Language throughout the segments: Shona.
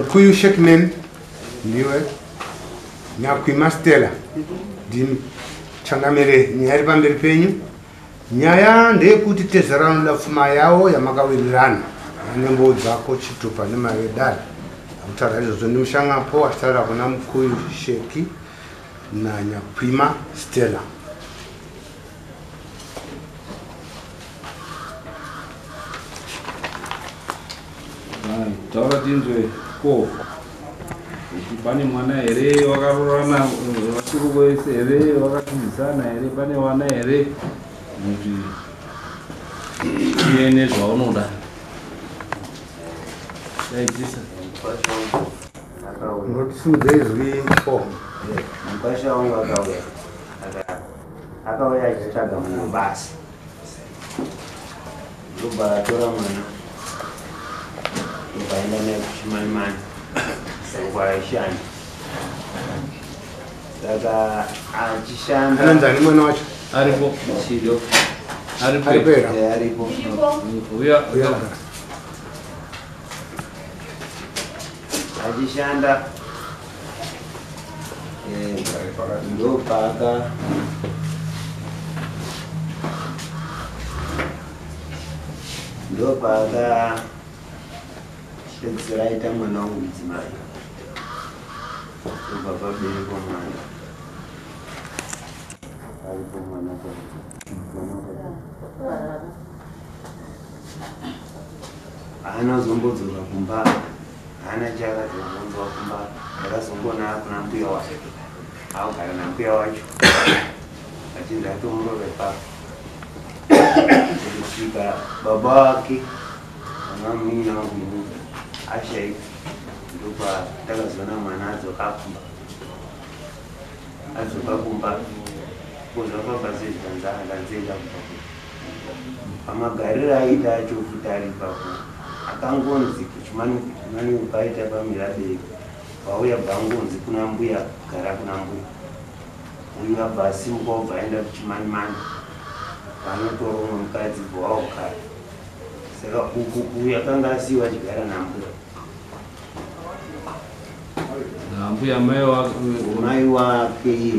Mukuyu Shekman ndiwe, Nyakwima Stella ndimi. Changamire, nyaya iri pamberi penyu. Nyaya ndeyekuti tezvara vanoda pfuma yavo yamakawirirana nembowo dzako, chitupa nemari yedare. Akutaura izvozvo ndiMushangapo achitaura kuna Mukuyu Sheki naNyakwima Stella. Taura tinzwe ko kuti pane mwana here wakaroorana vachiri vese here vakatizisana here pane vana here kuti iye nezvaunoda daidzisa. Unotisimudza izwi ko. Mukwasha wangu akauya akauya achitsvaga mumwe basa, ndobva atora mwana, ndobva aenda naye kuChimanimani kwaishanda. Saka achishanda Anonzani mwana wacho? Aripo. Chido. Aripo. Aripo here? Eh, aripo. Uya. Uya. Achishanda ndopaaka ndopaaka pedzisira aita mwana wangu mudzimai, ndobva paberekwa mwana. Aripo mwana mwana haana kuzombodzoka kumba, haana chaakazobvunzwa kumba. Ndakazongoona kuna mbuya wacho, akugara nambuya wacho, achinzi atomurove papo kusvika baba wake mwana munin'ina wangu inini ashaika. Ndopa takazoona mwana adzoka kumba, adzoka kumba kozvafamba sei, zvikanzi ndanzienda kumba kwedu. Pamagariro aita acho futi ari ipapo, akangonzi kuChimanimani paita pamira bereki pauya, bvangonzi kuna mbuya, gara kuna mbuya. Uyu abva asimuka, obva aenda kuChimanimani, vanotora umwe mukadzi, bva waugara. Saka uku uyu akanga asiyiwa achigara nambuya. Nambuya mai wake? Mai wake iye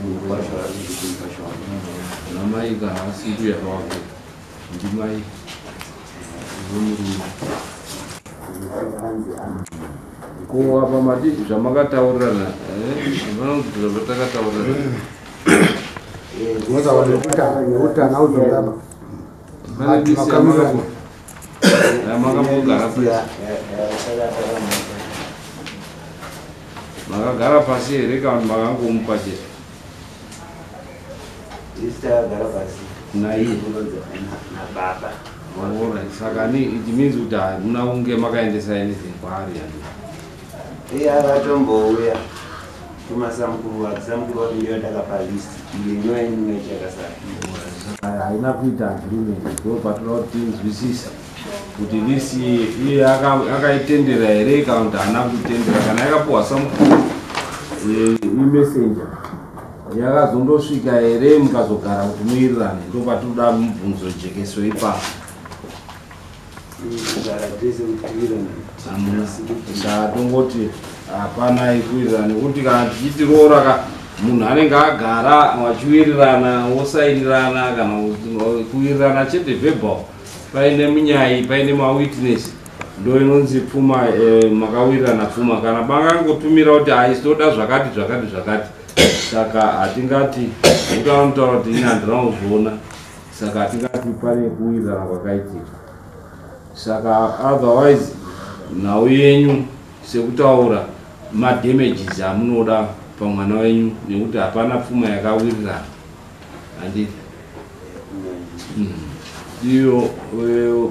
mukwasha wake, mukwasha wake. Namai kana asi mbuya wake ndimai vomurume. Ko apa mati zvamakataurirana, vanoti zvatakataurirana. Unotaura nekuti ana uzogaba. Pane list yamakambogara pasi? Makagara pasi here kana kuti makangomupa chete? List akagara pasi. Naiye? Nababa. Alright, saka ni it means kuti hamuna kunge makaendesa anything kwaari yani? Iye akatombouya tuma samukuru wake, samukuru wake ndiyo takapa list iyo inova inwe chakasara. Saka haina kuita agreement. Ndo patinoda kuti tinzwisisa kuti list iyi iye akaitendera here kana kuti haana kuitendera. Kana yakapuhwa samukuru imessenger, yakazondosvika here mukazogara kuti muwirirane? Ndo patinoda mubvunzo jekeso ipapo. Kugara tese kuti tiwirirane? Hamuna. Saka tongoti hapana ikuwirirana, nekuti kana tichiti roora ka, munhu anenge agara vachiwirirana, wosainirana, kana kuwirirana chete verbal, paine munyai, paine mawitness, ndo inonzi pfuma makawirirana pfuma. Kana bangangotumira kuti haisi toda zvakati zvakati zvakati, saka hatingati, nekuti vanotaura kuti ini handina kuzviona, saka hatingati pane kuwirirana kwakaitika. Saka otherwise nhau yenyu sekutaura madamages amunoda pamwana wenyu, nekuti hapana pfuma yakawirirana, handiti? Iyo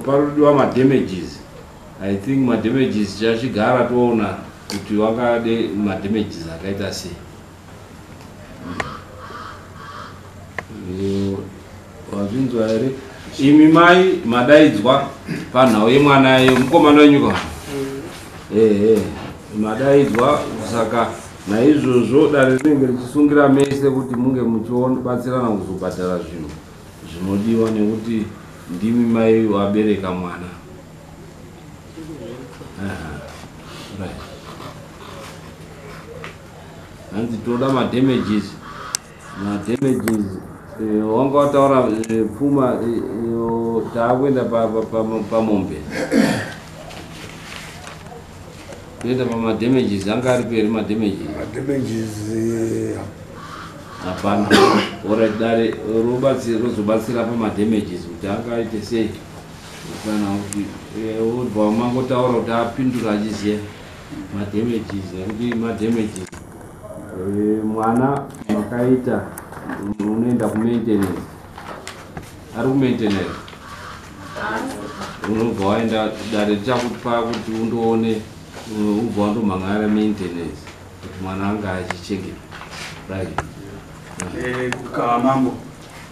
parodiwa madamages. I think madamages chachigara toona kuti wakade madamages akaita sei. Wazvinzwa here imi mai madaidzwa panhau yemwana yemukomana wenyu ka? Ehe, madaidzwa. Saka naizvozvo dare rinenge richisungira mese kuti munge muchibatsirana kuzobhadhara zvinhu zvinodiwa, nekuti ndimi mai wabereka mwana. Aha. Right. Hanzi toda madamages. Madamages wanga wataura pfuma taakuenda pamombe. Kuenda pamadamages anga ari peri madamages. Madamages hapana. Alright, dare rozobatsira pamadamages kuti angaite sei. Kana kuti obva mangotaura kuti apindura achiziva madamages nekuti madamages mwana makaita unoenda kumaintenance, ari kumaintenance unobva waenda dare richakupa kuti undoone ubva wandomhan'ara maintenance kuti mwana anga achichengetwa. Right. Kukava mambo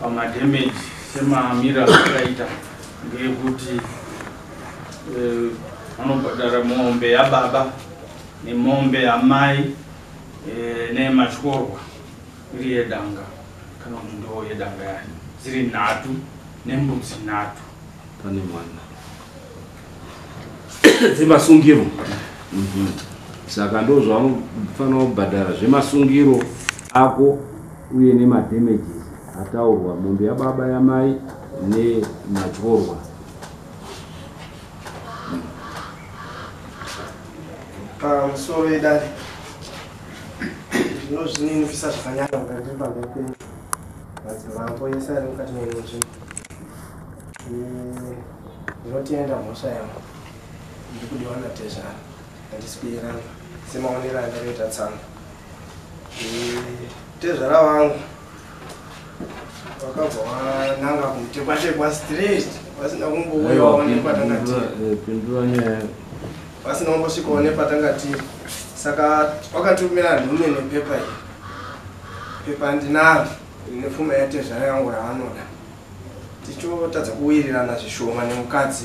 pamadamage semamiro akaita ndeyekuti vanobhadhara mombe yababa nemombe yamai nematyorwa iri yedanga kana kuti ndo yedanga yayo dziri nhatu nembudzi nhatu pane mwana dzemasungiro. Saka ndo zvavanofanira kubhadhara zvemasungiro ako uye nemadamages ataurwa, mombe yababa yamai nematyorwa. Pamusoro wedare ndinozvininipisa zvakanyanya kunga ndiri pamberi penyu madzimambo ese ari mukati meino nzvimbo. Ndinotenda mhosva yangu ndiri kudiwa natezvara, handisi kuiramba semaonero andakaita tsamba. Tezvara vangu vakabva vananga kumutekwatekwa straight vasina kumbouyawo nepatanga tiri, Pindura nyaya. Vasina kumbosvikawo nepatanga tiri. Saka vakatumira nhume nepepa iyi. Pepa ndinaro rine pfuma yatezvara yangu raanoda. Tichotadza kuwirirana zvishoma nemukadzi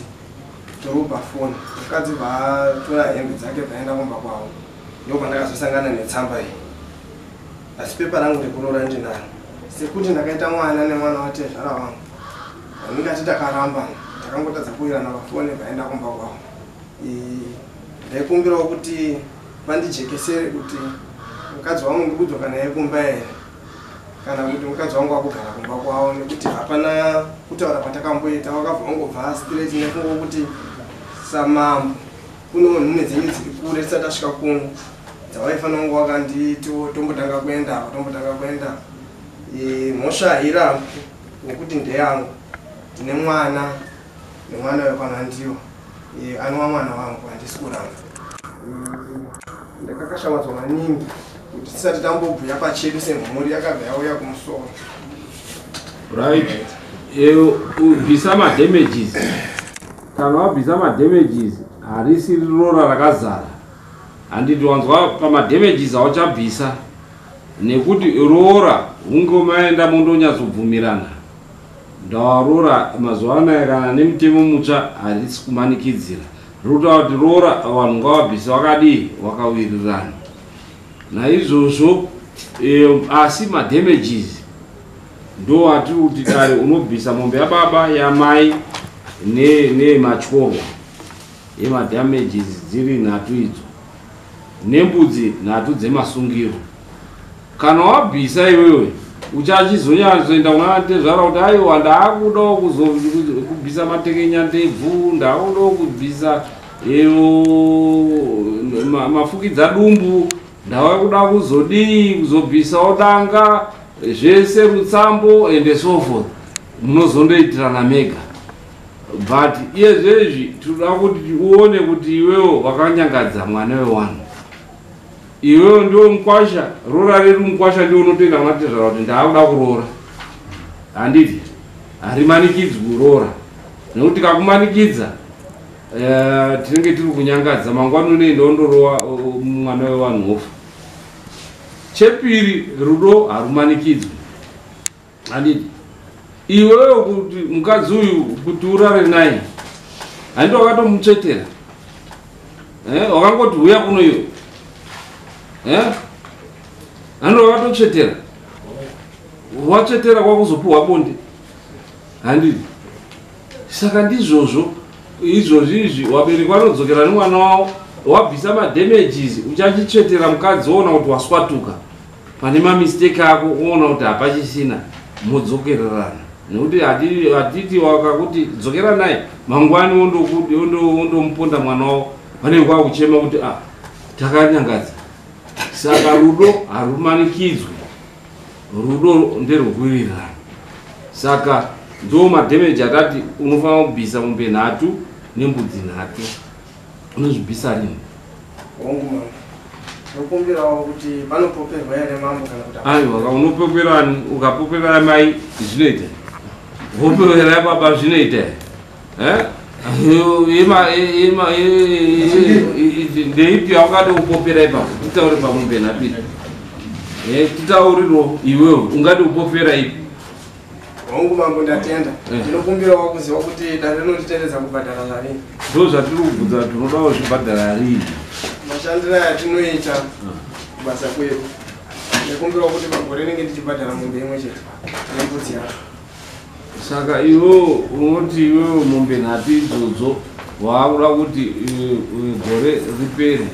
tiri pafoni, mukadzi bvatora hembe dzake bvaenda kumba kwavo. Ndo pandakazosangana netsamba iyi, asi pepa rangu rekuroora ndinaro. Sekuti ndakaita mwana nemwana watezvara vangu, handingati takarambana, takangotadza kuwirirana pafoni bvaenda kumba kwavo. Ndaikumbirawo kuti vandijekesere kuti mukadzi wangu ndikudzoka naye kumba here kana kuti mukadzi wangu akugara kumba kwavo, nekuti hapana kutaura kwatakamboita. Wakabva wangobva straight nefungo kuti samambo kuno nhume dzenyu dziri kure tisati tasvika kuno dzawaifanira kunge wakanditi tombotanga kuenda apa, tombotanga kuenda. Mhosva hairambi nekuti ndeyangu, ndine mwana nemwana wekwanandiwa anova mwana wangu, handisi kuramba. Ndakakashamadzwa maningi kuti tisati tambobhuya pachedu semhuri yakabva yauya kumusoro. Right. Ubvisa madamages. Kana wabvisa madamages harisi rora rakazara, handiti? Wanzwa pamadamages auchabvisa nekuti roora hunge maenda mondonyatsobvumirana ndawarora. Mazuva anaya kana nemutemo mutsva harisi kumanikidzira, rinotaura kuti roora vanhu ngavabvise vakadii, vakawirirana. Naizvozvo asi madamages ndo atiri kuti dare unobvisa mombe yababa yamai nematyorwa yemadamages dziri nhatu idzo nembudzi nhatu dzemasungiro. Kana wabvisa iwewe uchachizonyatsoenda kuna tezvara kuti aiwa, ndaakudawo kubvisa matekenya ndebvu, ndaakudawo kubvisa mafukidza dumbu, ndava kuda kuzodii, kuzobvisawo danga zvese, rutsambo and so forth. Munozondoitirana mega, but iyezvezvi tinoda kuti uone kuti iwewo wakanyangadza mwana wewanhu. Iwewo ndiwo mukwasha, roora redu mukwasha ndiwo unotoenda kuna tezvara kuti ndaakuda kuroora, handiti? Harimanikidzwi kuroora nekuti kakumanikidza tinenge tiri kunyangadza. Mangwani unoenda wondorowa mwana wevanhu wofa. Chepiri, rudo harumanikidzwi, handiti? Iwewe kuti mukadzi uyu kuti urare naye, handiti wakatomutsvetera? Wakangoti huya kuno iwe, Handiti wakatotsvetera? Watsvetera kwakuzopuhwa bonde, handiti? Saka ndizvozvo izvozvi izvi, vabereki vanodzokera nemwana wavo. Wabvisa madamages, uchachitsvetera mukadzi woona kuti waswatuka pane mamistake ako, woona kuti hapachisina, modzokererana. Nekuti hatiti wakakuti dzokera naye mangwani wondomuponda mwana wavo, vanenge kwakuchema kuti ah, takanyangadza. Saka rudo harumanikidzwi, rudo nderwekuwirirana. Saka ndo madamage atati unofanira kubvisa mombe 3 nembudzi 3. Unozvibvisa rini? Hongu mambo, ndokumbirawo kuti panopoperwa here mambo kana kuti? Aiwa, unopoperani? Ukapopera mai zvinoita, wopopera baba zvinoita. Ndeipi yaungade kupopera ipapo? Titaure pamombe 3. Titauriro iwewe ungade kupopera ipi? Hongu mambo, ndatenda. Ndinokumbirawo kuziva kuti dare rinonditendedza kubhadhara zvarini? Ndo zvatiri kubvunza, tinodawo zvibhadhara rini? Mashandiro atinoita kubasa kwedu, ndikumbirawo kuti pagore rinenge ndichibhadhara mombe imwe chete nembudzi yacho. Saka iwewe unoti iwewe mombe 3 idzodzo waakuda kuti gore ripere,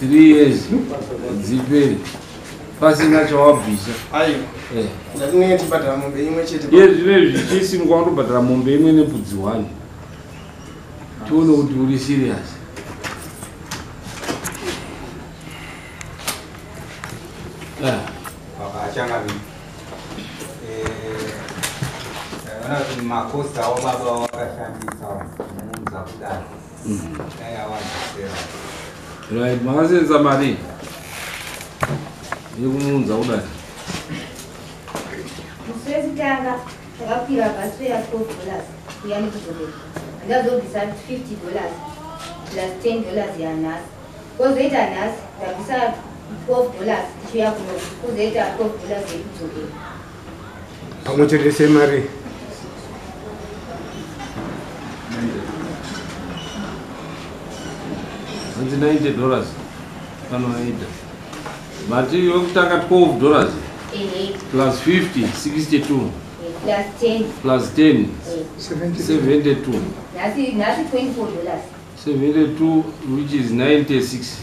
3 years dzipere pasina chawabvisa? Aiwa, ndatinenge ndichibhadhara mombe imwe chete. Iye zvinezvi chisimuka wandobhadhara mombe imwe nembudzi 1, tione kuti uri serious. Achangamire, kuti macosts avo baba wakashandisa muunza kudai, dai awadzosera. Right, makasenza mari yekumuunza kudai? Musi wekutanga takakwira bhasi ya $12 kuya nekudzokera, handazobvisa $50 plus $10 yanhasi. Kwozoita nhasi ndabvisa $12 tichiuya kuno, kwozoita $12 yekudzokera. Pamwe chete semari? Hanzi $90 panoaita mati wekutanga $12 plus 50, 62. Plus 10. Plus 10, 72. Nhasi $24. 72, which is 96,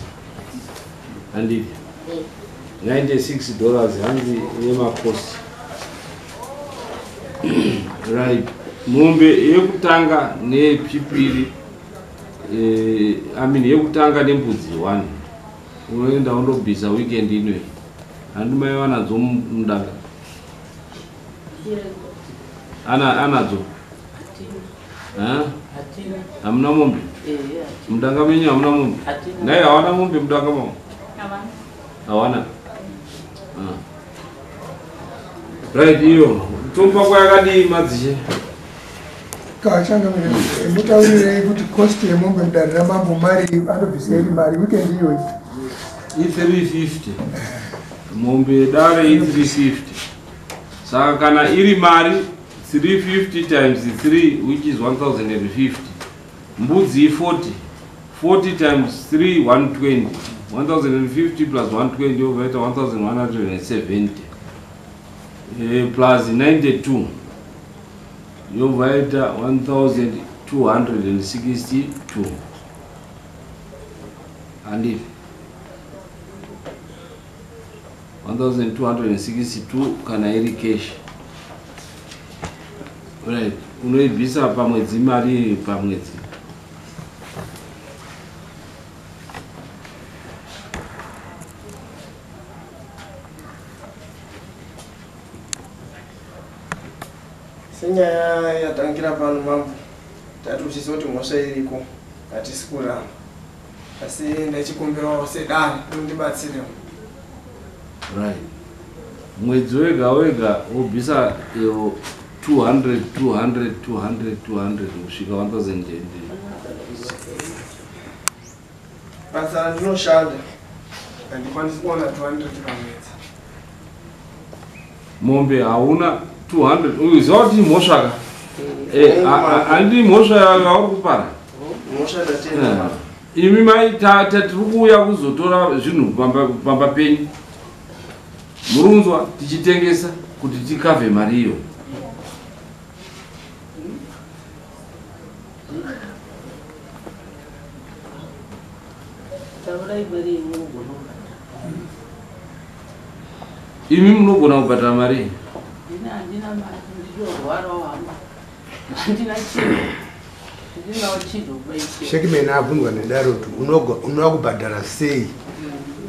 handiti? $96 hanzi yemacosts. Right, mombe yekutanga neyechipiri, I mean yekutanga nembudzi 1, unoenda undobvisa weekend inoyi. Handi mai vanadzo mudanga? Anadzo? Hamuna mombe mudanga menyu? Hamuna mombe? Nai, hawana mombe mudanga mavo? Hawana. Right, iyo kutomba kwayakadii, madzishe? Kachangamire, mutaurirei kuti cost yemombe mudare ramambo mari anobvisa iri mari weekend iyoyi? I350 mombe yedare, i350. Saka kana iri mari, 350 times 3, which is 1050. Mbudzi i40, 40 times 3, 120. 1050 plus 120 yovaita 1170, plus 92 yobva 1262, handiti? 1262 kana iri cash. Right, unoibvisa pamwedzi mari pamwedzi? Senyaya yatangira pano mambo, tati uchiziva kuti mhosva iriko, hatisi kuramba, asi ndachikumbirawo sedare unondibatsirewo. Right, mwedzi wega wega wobvisa iyo 200, 200, 200, 200 kusvika 1000. Basa randinoshanda handikwanisi kuwana 200 pamwedzi. Mombe hauna, 200, uziva kuti mhosva ka? Handii mhosva yauri kupara? Mhosva, ndatenda. Imi mai, tiri kuuya kuzotora zvinhu pamba penyu, murunzwa, tichitengesa kuti tikavhe mari iyo. Ndipai mari yemunogona kubhadhara. Imi munogona kubhadhara mari? Ini handina mari, ndinorwarawo hangu. Handina chiro. Handinawo chiro kubaitira. Shekimeni abvunzwa nedare kuti unoda kubhadhara sei,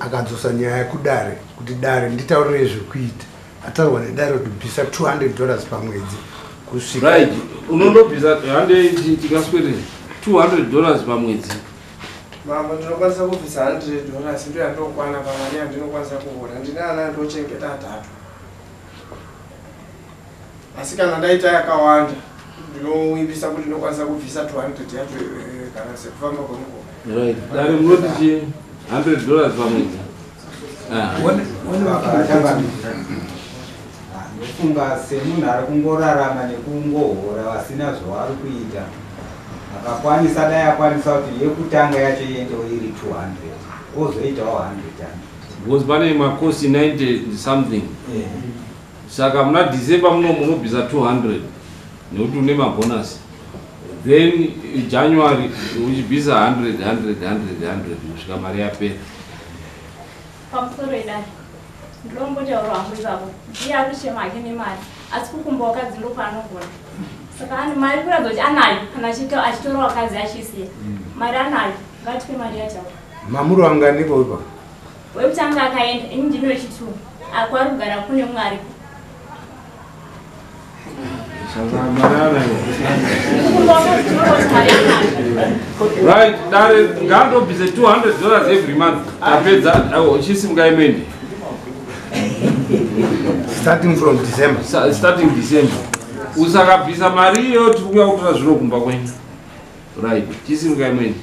akadzosa nyaya kudare kuti dare nditaurire zvekuita. Ataurwa nedare kuti bvisa $200 pamwedzi kusvika. Right, unondobvisa hande tikaswere $200 pamwedzi. Mambo, ndinokwanisa kubvisa $100, ndo yandinokwana pamari yandinokwanisa kuhora. Ndine ana andochengeta atatu, asi kana ndaita yakawanda ndinowimbisa kuti ndinokwanisa kubvisa 200 yacho kana sekufamba kwenguva. Right, dare munoti chi $100 pamwedzi? Ah. Ndofunga semunhu ari kungorarama nekungohora vasina zvavari kuita, akakwanisa dai akwanisa kuti yekutanga yacho iendewo iri 200, ozoitawo 100. Because pane macosts 90 something, saka muna December muno munobvisa 200 nekuti une mabonus, then January uchibvisa 100, 100, 100, 100 kusvika mari yapera. Pamusoro idai, ndilombotaura hangu ipapo. Ndiye ari kuchema hake nemari, asi kukumba wakadzi ndopaanogona. Saka ane mari kuratidza kuti anayo. Kana achitora wakadzi achisiya, mari anayo. Ngatipe mari yataura. Mamuro anganiko ipa? Wekutanga akaenda, ini ndini wechitu. Akwari kugara kune mwari. Saka mari anayo. Kukumba wakadzi tinoona kuti mari anayo. Right, dare ngaandobvise $200 every month, tapedza. Chisimukai muende. Starting from December. Starting December. Usakabvisa mari iyo, tiri kuuya kutora zviro kumba kwenyu. Right, chisimukai muende.